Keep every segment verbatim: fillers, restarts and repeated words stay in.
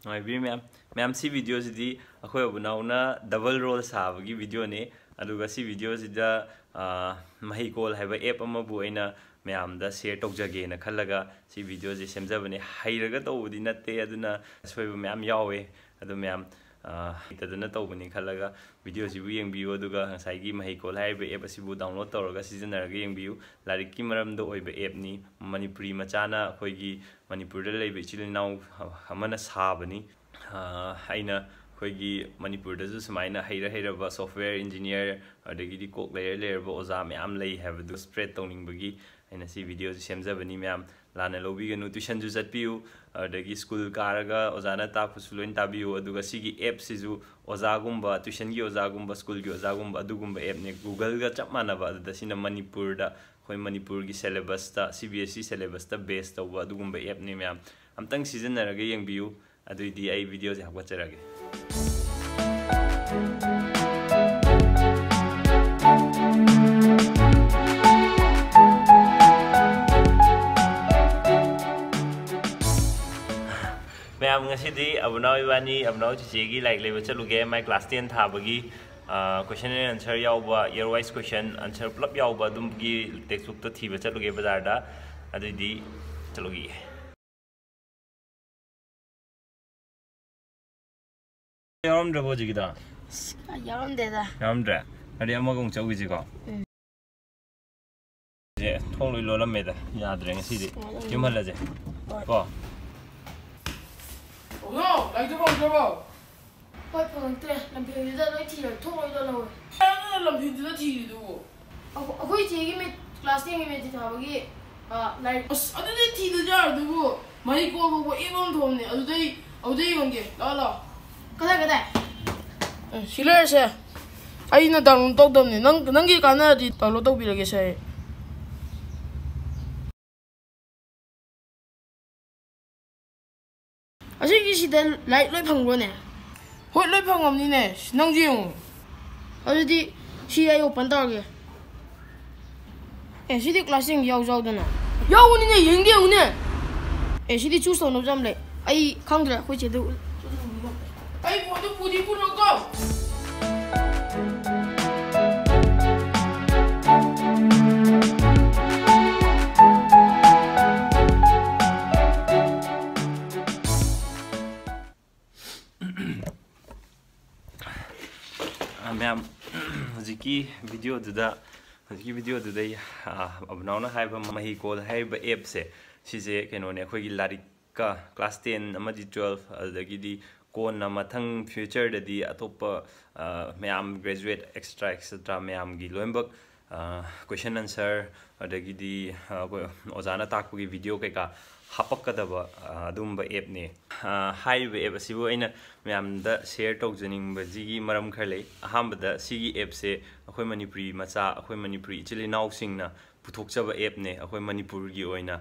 ꯅꯨꯡꯉꯥꯏꯕꯤꯔꯤ ꯃꯌꯥꯝ꯫ ꯃꯌꯥꯝ, ꯁꯤ ꯚꯤꯗꯤꯑꯣꯁꯤꯗꯤ ꯑꯩꯈꯣꯏ ꯑꯕꯨꯅꯥꯎꯅ ꯗꯕꯜ ꯔꯣꯜ ꯁꯥꯕꯒꯤ ꯚꯤꯗꯤꯑꯣꯅꯤ꯫ ꯑꯗꯨꯒ ꯁꯤ ꯚꯤꯗꯤꯑꯣꯁꯤꯗ, ꯑ, ꯃꯍꯩꯀꯣꯜ ꯍꯥꯏꯕ ꯑꯦꯞ ꯑꯃꯕꯨ ꯑꯩꯅ ꯃꯌꯥꯝꯗ ꯁꯤꯌꯔ ꯇꯧꯖꯒꯦꯅ ꯈꯜꯂꯒ ꯁꯤ ꯚꯤꯗꯤꯑꯣꯁꯦ ꯁꯦꯝꯖꯕꯅꯤ꯫ ꯍꯩꯔꯒ ꯇꯧꯕꯗꯤ ꯅꯠꯇꯦ, ꯑꯗꯨꯅ ꯑꯁꯣꯏꯕ ꯃꯌꯥꯝ ꯌꯥꯎꯋꯦ꯫ ꯑꯗꯨ ꯃꯌꯥꯝ, ꯑ, ꯍꯩꯇꯗꯅ ꯇꯧꯕꯅꯤ ꯈꯜꯂꯒ ꯚꯤꯗꯤꯑꯣꯁꯤꯕꯨ ꯌꯦꯡꯕꯤꯌꯨ, ꯑꯗꯨꯒ ꯉꯁꯥꯏꯒꯤ ꯃꯍꯩꯀꯣꯜ ꯍꯥꯏꯔꯤꯕ ꯑꯦꯞ ꯑꯁꯤꯕꯨ ꯗꯥꯎꯟꯂꯣꯗ ꯇꯧꯔꯒ ꯁꯤꯖꯤꯟꯅꯔꯒ ꯌꯦꯡꯕꯤꯌꯨ꯫ ꯂꯥꯏꯔꯤꯛꯀꯤ ꯃꯔꯝꯗ ꯑꯣꯏꯕ ꯑꯦꯞꯅꯤ꯫ ꯃꯅꯤꯄꯨꯔꯤ ꯃꯆꯥꯅ, ꯑꯩꯈꯣꯏꯒꯤ ꯃꯅꯤꯄꯨꯔꯗ ꯂꯩꯕ ꯏꯆꯤꯜ ꯏꯅꯥꯎ ꯑꯃꯅ ꯁꯥꯕꯅꯤ꯫ ꯑ, ꯑꯩꯅ ꯑꯩꯈꯣꯏꯒꯤ ꯃꯅꯤꯄꯨꯔꯗꯁꯨ ꯁꯨꯃꯥꯏꯅ ꯍꯩꯔ ꯍꯩꯔꯕ ꯁꯣꯐꯋꯦꯌꯔ ꯏꯟꯖꯤꯅꯤꯌꯔ, ꯑꯗꯒꯤꯗꯤ ꯀꯣꯛ ꯂꯩꯔ ꯂꯩꯔꯕ ꯑꯣꯖꯥ ꯃꯌꯥꯝ ꯂꯩ ꯍꯥꯏꯕꯗꯨ ꯁ꯭ꯄ꯭ꯔꯦꯗ ꯇꯧꯅꯤꯡꯕꯒꯤ ꯑꯩꯅ ꯁꯤ ꯚꯤꯗꯤꯑꯣꯁꯤ ꯁꯦꯝꯖꯕꯅꯤ꯫ ꯃꯌꯥꯝ ꯂꯥꯟꯅ ꯂꯧꯕꯤꯒꯅꯨ꯫ ꯇ꯭ꯋꯤꯁꯟꯁꯨ ꯆꯠꯄꯤꯌꯨ, ꯑꯗꯒꯤ ꯁ꯭ꯀꯨꯜ ꯀꯥꯔꯒ ꯑꯣꯖꯥꯅ ꯇꯥꯛꯄꯁꯨ ꯂꯣꯏꯅ ꯇꯥꯕꯤꯌꯨ꯫ ꯑꯗꯨꯒ ꯁꯤꯒꯤ ꯑꯦꯞꯁꯤꯁꯨ ꯑꯣꯖꯥꯒꯨꯝꯕ, ꯇ꯭ꯋꯤꯁꯟꯒꯤ ꯑꯣꯖꯥꯒꯨꯝꯕ, ꯁ꯭ꯀꯨꯜꯒꯤ ꯑꯣꯖꯥꯒꯨꯝꯕ, ꯑꯗꯨꯒꯨꯝꯕ ꯑꯦꯞꯅꯤ꯫ ꯒꯨꯒꯜꯒ ꯆꯞ ꯃꯥꯟꯅꯕ, ꯑꯗꯨꯗ ꯁꯤꯅ ꯃꯅꯤꯄꯨꯔꯗ, ꯑꯩꯈꯣꯏ ꯃꯅꯤꯄꯨꯔꯒꯤ ꯁꯦꯂꯦꯕꯁꯇ, ꯁꯤ ꯕꯤ ꯑꯦꯁ ꯏ ꯁꯦꯂꯦꯕꯁꯇ ꯕꯦꯁ ꯇꯧꯕ ꯑꯗꯨꯒꯨꯝꯕ ꯑꯦꯞꯅꯤ꯫ ꯃꯌꯥꯝ ꯑꯝꯇꯪ ꯁꯤꯖꯤꯟꯅꯔꯒ ꯌꯦꯡꯕꯤꯌꯨ꯫ ꯑꯗꯨꯏꯗꯤ ꯑꯩ ꯚꯤꯗꯤꯑꯣꯁꯦ ꯍꯥꯞꯀꯠꯆꯔꯒꯦ꯫ ꯃꯌꯥꯝ, ꯉꯁꯤꯗꯤ ꯑꯕꯨꯅꯥꯎ ꯏꯕꯥꯅꯤ, ꯑꯕꯨꯅꯥꯎ ꯆꯤꯆꯦꯒꯤ ꯂꯥꯏꯔꯤꯛ ꯂꯩꯕ ꯆꯠꯂꯨꯒꯦ꯫ ꯃꯥꯏ ꯀ꯭ꯂꯥꯁ ꯇꯦꯟ ꯊꯥꯕꯒꯤ, ꯑ, ꯀꯣꯏꯁꯟ ꯑꯦꯟ ꯑꯟꯁꯔ ꯌꯥꯎꯕ, ꯏꯌꯔ ꯋꯥꯏꯁ ꯀꯣꯏꯁꯟ ꯑꯟꯁꯔ ꯄꯨꯂꯞ ꯌꯥꯎꯕ ꯑꯗꯨꯝꯒꯤ ꯇꯦꯛꯁꯕꯨꯛꯇꯣ ꯊꯤꯕ ꯆꯠꯂꯨꯒꯦ ꯕꯖꯥꯔꯗ꯫ ꯑꯗꯨꯏꯗꯤ ꯆꯠꯂꯨꯈꯤꯒꯦ꯫ ꯌꯥꯎꯔꯝꯗ꯭ꯔꯕꯣ ꯍꯧꯖꯤꯛꯀꯤꯗꯣ? ꯑꯁ, ꯌꯥꯎꯔꯝꯗꯦꯗ꯫ ꯌꯥꯎꯔꯝꯗ꯭ꯔꯦ? ꯑꯗꯨꯗꯤ ꯑꯃꯒ ꯑꯃꯨꯛ ꯆꯠꯂꯨꯁꯤꯀꯣ꯫ ꯎꯝ꯫ ꯁꯦ, ꯊꯣꯡ ꯂꯣꯏ ꯂꯣꯜꯂꯝꯃꯦꯗ꯫ ꯌꯥꯗ꯭ꯔꯦ ꯉꯁꯤꯗꯤ꯫ ꯌꯥꯗ꯭ꯔꯦ꯫ ꯌꯨꯝ ꯍꯜꯂꯁꯦ꯫ ꯍꯣꯏ꯫ ꯀꯣ? ꯑꯣ, ꯂꯥꯏꯔꯤꯛꯇꯣ ꯐꯪꯗ꯭ꯔꯕꯣ? ꯍꯣꯏ, ꯐꯪꯉꯛꯇ꯭ꯔꯦ꯫ ꯂꯝꯐꯦꯜꯗꯨꯗ ꯂꯣꯏ ꯊꯤꯔꯦ꯫ ꯊꯣꯡ ꯂꯣꯏ ꯂꯣꯜꯍꯧꯋꯦ꯫ ꯀꯩꯅꯣ ꯅꯪꯅ ꯂꯝꯐꯦꯜꯗꯨꯗ ꯊꯤꯔꯤꯗꯨꯕꯨ? ꯑꯩꯈꯣ-, ꯑꯩꯈꯣꯏ ꯆꯦꯒꯤ ꯃꯦꯠ-, ꯀ꯭ꯂꯥꯁ ꯇꯦꯟꯒꯤ ꯃꯦꯠ ꯊꯥꯕꯒꯤ, ꯑ, ꯂꯥꯏꯔꯤꯛ꯫ ꯑꯁ, ꯑꯗꯨꯗꯤ ꯊꯤꯗ ꯌꯥꯔꯗꯨꯕꯨ꯫ ꯃꯍꯩꯀꯣꯜ ꯐꯥꯎꯕ ꯑꯦꯞ ꯑꯃ ꯊꯣꯛꯑꯝꯅꯦ꯫ ꯑꯗꯨꯗꯩ, ꯑꯗꯨꯗꯩ ꯌꯣꯟꯒꯦ꯫ ꯂꯥꯛꯑꯣ, ꯂꯥꯛꯑꯣ꯫ ꯀꯗꯥꯏ, ꯀꯗꯥꯏ? ꯑꯦ, ꯁꯤ ꯂꯩꯔꯁꯦ꯫ ꯑꯩꯅ ꯗꯥꯎꯟꯂꯣꯗ ꯇꯧꯗꯕꯅꯦ꯫ ꯅꯪ, ꯅꯪꯒꯤ ꯀꯥꯟꯅꯔꯗꯤ ꯗꯥꯎꯟꯂꯣꯗ ꯇꯧꯕꯤꯔꯒꯦꯁꯦ ꯑꯩ꯫ ꯑꯁꯤꯒꯤ ꯁꯤꯗ ꯂꯥꯏꯔꯤꯛ ꯂꯣꯏ ꯐꯪꯕ꯭ꯔꯣꯅꯦ? ꯍꯣꯏ, ꯂꯣꯏ ꯐꯪꯉꯝꯅꯤꯅꯦ꯫ ꯅꯪꯁꯨ ꯌꯦꯡꯉꯨ꯫ ꯑꯗꯨꯗꯤ ꯁꯤ ꯑꯩ ꯑꯣꯄꯟ ꯇꯧꯔꯒꯦ꯫ ꯑꯦ, ꯁꯤꯗꯤ ꯀ꯭ꯂꯥꯁ ꯇꯦꯟꯒꯤ ꯌꯥꯎꯁꯨ ꯌꯥꯎꯗꯅ꯫ ꯌꯥꯎꯕꯅꯤꯅꯦ, ꯌꯦꯡꯗꯤ ꯌꯦꯡꯉꯨꯅꯦ꯫ ꯑꯦ, ꯁꯤꯗꯤ ꯆꯨꯁ ꯇꯧꯅꯕꯁꯨ ꯌꯥꯝ ꯂꯩ꯫ ꯑꯩ ꯈꯪꯗ꯭ꯔꯦ, ꯑꯩꯈꯣꯏ ꯆꯦꯗꯨ ꯎꯠꯂꯨꯕ꯫ ꯑꯩ ꯐꯣꯟꯗꯨ ꯄꯨꯗꯤ ꯄꯨꯔꯣꯀꯣ꯫ ꯑ, ꯃꯌꯥꯝ, ꯍꯧꯖꯤꯛꯀꯤ ꯚꯤꯗꯤꯑꯣꯗꯨꯗ, ꯍꯧꯖꯤꯛꯀꯤ ꯚꯤꯗꯤꯑꯣꯗꯨꯗ ꯑꯩ, ꯑ, ꯑꯕꯨꯅꯥꯎꯅ ꯍꯥꯏꯕ ꯃꯍꯩꯀꯣꯜ ꯍꯥꯏꯔꯤꯕ ꯑꯦꯞꯁꯦ, ꯁꯤꯁꯦ ꯀꯩꯅꯣꯅꯦ, ꯑꯩꯈꯣꯏꯒꯤ ꯂꯥꯏꯔꯤꯛꯀ, class ten ꯑꯃꯗꯤ twelve, ꯑꯗꯨꯗꯒꯤꯗꯤ ꯀꯣꯟꯅ ꯃꯊꯪ futureꯗꯗꯤ ꯑꯇꯣꯞꯄ, ꯑ, ꯃꯌꯥꯝ graduate, extra, etcetera ꯃꯌꯥꯝꯒꯤ ꯂꯣꯏꯅꯃꯛ, ꯑ, question answer, ꯑꯗꯒꯤꯗꯤ, ꯑ, ꯑꯩꯈꯣꯏ ꯑꯣꯖꯥꯅ ꯇꯥꯛꯄꯒꯤ ꯚꯤꯗꯤꯑꯣ ꯀꯩꯀꯥ ꯍꯥꯞꯄꯛꯀꯗꯕ, ꯑ, ꯑꯗꯨꯝꯕ ꯑꯦꯞꯅꯦ꯫ ꯑ, ꯍꯥꯏꯔꯤꯕ ꯑꯦꯞ ꯑꯁꯤꯕꯨ ꯑꯩꯅ ꯃꯌꯥꯝꯗ share ꯇꯧꯖꯅꯤꯡꯕꯁꯤꯒꯤ ꯃꯔꯝ ꯈꯔ ꯂꯩ꯫ ꯑꯍꯥꯟꯕꯗ, ꯁꯤꯒꯤ ꯑꯦꯞꯁꯦ ꯑꯩꯈꯣꯏ ꯃꯅꯤꯄꯨꯔꯤ ꯃꯆꯥ, ꯑꯩꯈꯣꯏ ꯃꯅꯤꯄꯨꯔꯤ ꯏꯆꯤꯜ ꯏꯅꯥꯎꯁꯤꯡꯅ ꯄꯨꯊꯣꯛꯆꯕ ꯑꯦꯞꯅꯦ꯫ ꯑꯩꯈꯣꯏ ꯃꯅꯤꯄꯨꯔꯒꯤ ꯑꯣꯏꯅ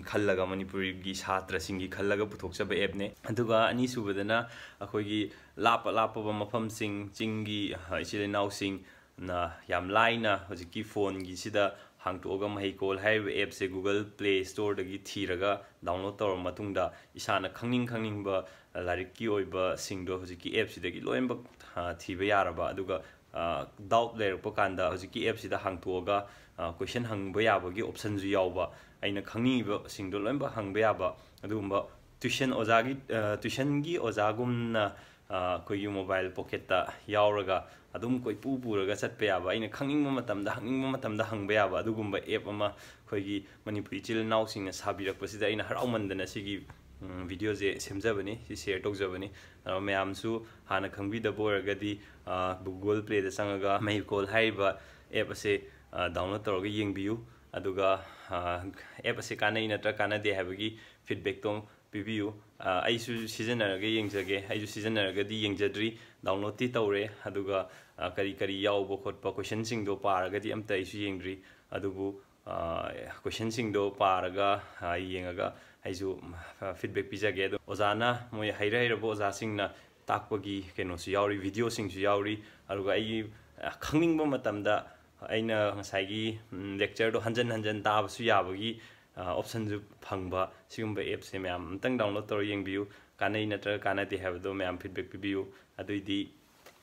ꯈꯜꯂꯒ, ꯃꯅꯤꯄꯨꯔꯒꯤ ꯁꯥꯇ꯭ꯔꯁꯤꯡꯒꯤ ꯈꯜꯂꯒ ꯄꯨꯊꯣꯛꯆꯕ ꯑꯦꯞꯅꯦ꯫ ꯑꯗꯨꯒ ꯑꯅꯤꯁꯨꯕꯗꯅ, ꯑꯩꯈꯣꯏꯒꯤ ꯂꯥꯞꯄ ꯂꯥꯞꯄꯕ ꯃꯐꯝꯁꯤꯡ, ꯆꯤꯡꯒꯤ, ꯑ, ꯏꯆꯤꯜ ꯏꯅꯥꯎꯁꯤꯡꯅ ꯌꯥꯝ ꯂꯥꯏꯅ ꯍꯧꯖꯤꯛꯀꯤ ꯐꯣꯟꯒꯤꯁꯤꯗ ꯍꯥꯡꯇꯣꯛꯑꯒ ꯃꯍꯩꯀꯣꯜ ꯍꯥꯏꯔꯤꯕ ꯑꯦꯞꯁꯦ Google Play Storeꯗꯒꯤ ꯊꯤꯔꯒ download ꯇꯧꯔꯕ ꯃꯇꯨꯡꯗ, ꯏꯁꯥꯅ ꯈꯪꯅꯤꯡ ꯈꯪꯅꯤꯡꯕ ꯂꯥꯏꯔꯤꯛꯀꯤ ꯑꯣꯏꯕꯁꯤꯡꯗꯣ ꯍꯧꯖꯤꯛꯀꯤ ꯑꯦꯞꯁꯤꯗꯒꯤ ꯂꯣꯏꯅꯃꯛ, ꯑ, ꯊꯤꯕ ꯌꯥꯔꯕ, ꯑꯗꯨꯒ, ꯑ, doubt ꯂꯩꯔꯛꯄ ꯀꯥꯟꯗ ꯍꯧꯖꯤꯛꯀꯤ ꯑꯦꯞꯁꯤꯗ ꯍꯥꯡꯇꯣꯛꯑꯒ, ꯑ, question ꯍꯪꯕ ꯌꯥꯕꯒꯤ optionꯁꯨ ꯌꯥꯎꯕ, ꯑꯩꯅ ꯈꯪꯅꯤꯡꯉꯤꯕꯁꯤꯡꯗꯣ ꯂꯣꯏꯅꯃꯛ ꯍꯪꯕ ꯌꯥꯕ ꯑꯗꯨꯒꯨꯝꯕ tuition ꯑꯣꯖꯥꯒꯤ, ꯑ, tuitionꯒꯤ ꯑꯣꯖꯥꯒꯨꯝꯅ, ꯑ, ꯑꯩꯈꯣꯏꯒꯤ mobile pocketꯇ ꯌꯥꯎꯔꯒ ꯑꯗꯨꯝ ꯀꯣꯏꯄꯨ ꯄꯨꯔꯒ ꯆꯠꯄ ꯌꯥꯕ, ꯑꯩꯅ ꯈꯪꯅꯤꯡꯕ ꯃꯇꯝꯗ, ꯍꯪꯅꯤꯡꯕ ꯃꯇꯝꯗ ꯍꯪꯕ ꯌꯥꯕ ꯑꯗꯨꯒꯨꯝꯕ ꯑꯦꯞ ꯑꯃ ꯑꯩꯈꯣꯏꯒꯤ ꯃꯅꯤꯄꯨꯔꯤ ꯏꯆꯤꯜ ꯏꯅꯥꯎꯁꯤꯡꯅ ꯁꯥꯕꯤꯔꯛꯄꯁꯤꯗ ꯑꯩꯅ ꯍꯔꯥꯎꯃꯟꯗꯅ ꯁꯤꯒꯤ, ꯎꯝ, ꯚꯤꯗꯤꯑꯣꯁꯦ ꯁꯦꯝꯖꯕꯅꯤ, ꯁꯤ share ꯇꯧꯖꯕꯅꯤ꯫ ꯑꯗꯣ ꯃꯌꯥꯝꯁꯨ ꯍꯥꯟꯅ ꯈꯪꯕꯤꯗꯕ ꯑꯣꯏꯔꯒꯗꯤ, ꯑ, Google Playꯗ ꯆꯪꯉꯒ ꯃꯍꯩꯀꯣꯜ ꯍꯥꯏꯔꯤꯕ ꯑꯦꯞ ꯑꯁꯦ, ꯑ, download ꯇꯧꯔꯒ ꯌꯦꯡꯕꯤꯌꯨ꯫ ꯑꯗꯨꯒ, ꯑ, ꯑꯦꯞ ꯑꯁꯦ ꯀꯥꯟꯅꯩ ꯅꯠꯇ꯭ꯔ ꯀꯥꯟꯅꯗꯦ ꯍꯥꯏꯕꯒꯤ feedbackꯇꯣ ꯄꯤꯕꯤꯌꯨ꯫ ꯑ, ꯑꯩꯁꯨ ꯁꯤꯖꯤꯟꯅꯔꯒ ꯌꯦꯡꯖꯒꯦ꯫ ꯑꯩꯁꯨ ꯁꯤꯖꯤꯟꯅꯔꯒꯗꯤ ꯌꯦꯡꯖꯗ꯭ꯔꯤ, downloadꯇꯤ ꯇꯧꯔꯦ꯫ ꯑꯗꯨꯒ, ꯑ, ꯀꯔꯤ ꯀꯔꯤ ꯌꯥꯎꯕ ꯈꯣꯠꯄ questionꯁꯤꯡꯗꯣ ꯄꯥꯔꯒꯗꯤ ꯑꯝꯇ ꯑꯩꯁꯨ ꯌꯦꯡꯗ꯭ꯔꯤ꯫ ꯑꯗꯨꯕꯨ, ꯑ, questionꯁꯤꯡꯗꯣ ꯄꯥꯔꯒ, ꯑ, ꯌꯦꯡꯉꯒ ꯑꯩꯁꯨ, ꯎꯝ, feedback ꯄꯤꯖꯒꯦ꯫ ꯑꯗꯣ ꯑꯣꯖꯥꯅ, ꯃꯣꯏ ꯍꯩꯔ ꯍꯩꯔꯕ ꯑꯣꯖꯥꯁꯤꯡꯅ ꯇꯥꯛꯄꯒꯤ ꯀꯩꯅꯣꯁꯨ ꯌꯥꯎꯔꯤ, ꯚꯤꯗꯤꯑꯣꯁꯤꯡꯁꯨ ꯌꯥꯎꯔꯤ꯫ ꯑꯗꯨꯒ ꯑꯩꯒꯤ, ꯑ, ꯈꯪꯅꯤꯡꯕ ꯃꯇꯝꯗ ꯑꯩꯅ ꯉꯁꯥꯏꯒꯤ, ꯎꯝ, lectureꯗꯣ ꯍꯟꯖꯟ ꯍꯟꯖꯟ ꯇꯥꯕꯁꯨ ꯌꯥꯕꯒꯤ ꯑꯣꯞꯁꯟꯁꯨ ꯐꯪꯕ ꯁꯤꯒꯨꯝꯕ ꯑꯦꯞꯁꯦ ꯃꯌꯥꯝ ꯑꯝꯇꯪ download ꯇꯧꯔ ꯌꯦꯡꯕꯤꯌꯨ꯫ ꯀꯥꯟꯅꯩ ꯅꯠꯇ꯭ꯔꯒ ꯀꯥꯟꯅꯗꯦ ꯍꯥꯏꯕꯗꯣ ꯃꯌꯥꯝ feedback ꯄꯤꯕꯤꯌꯨ꯫ ꯑꯗꯨꯏꯗꯤ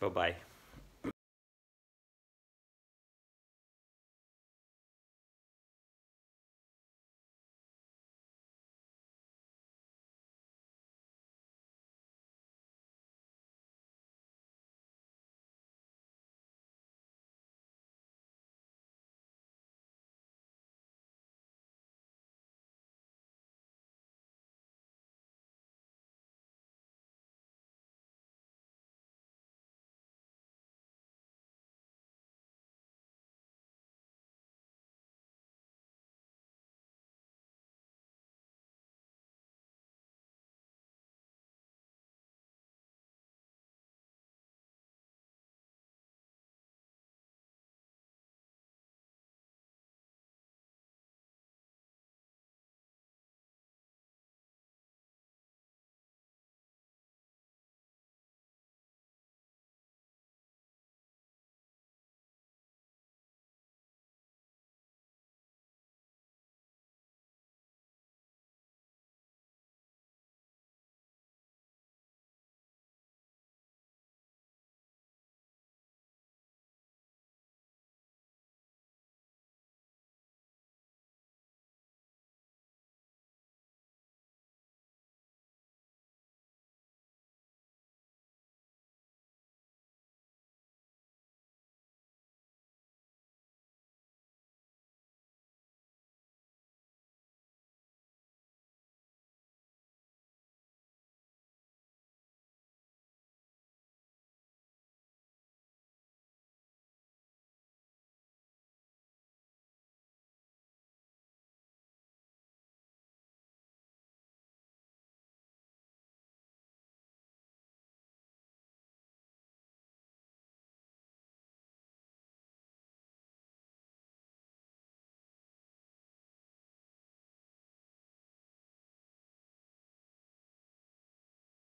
bye bye꯫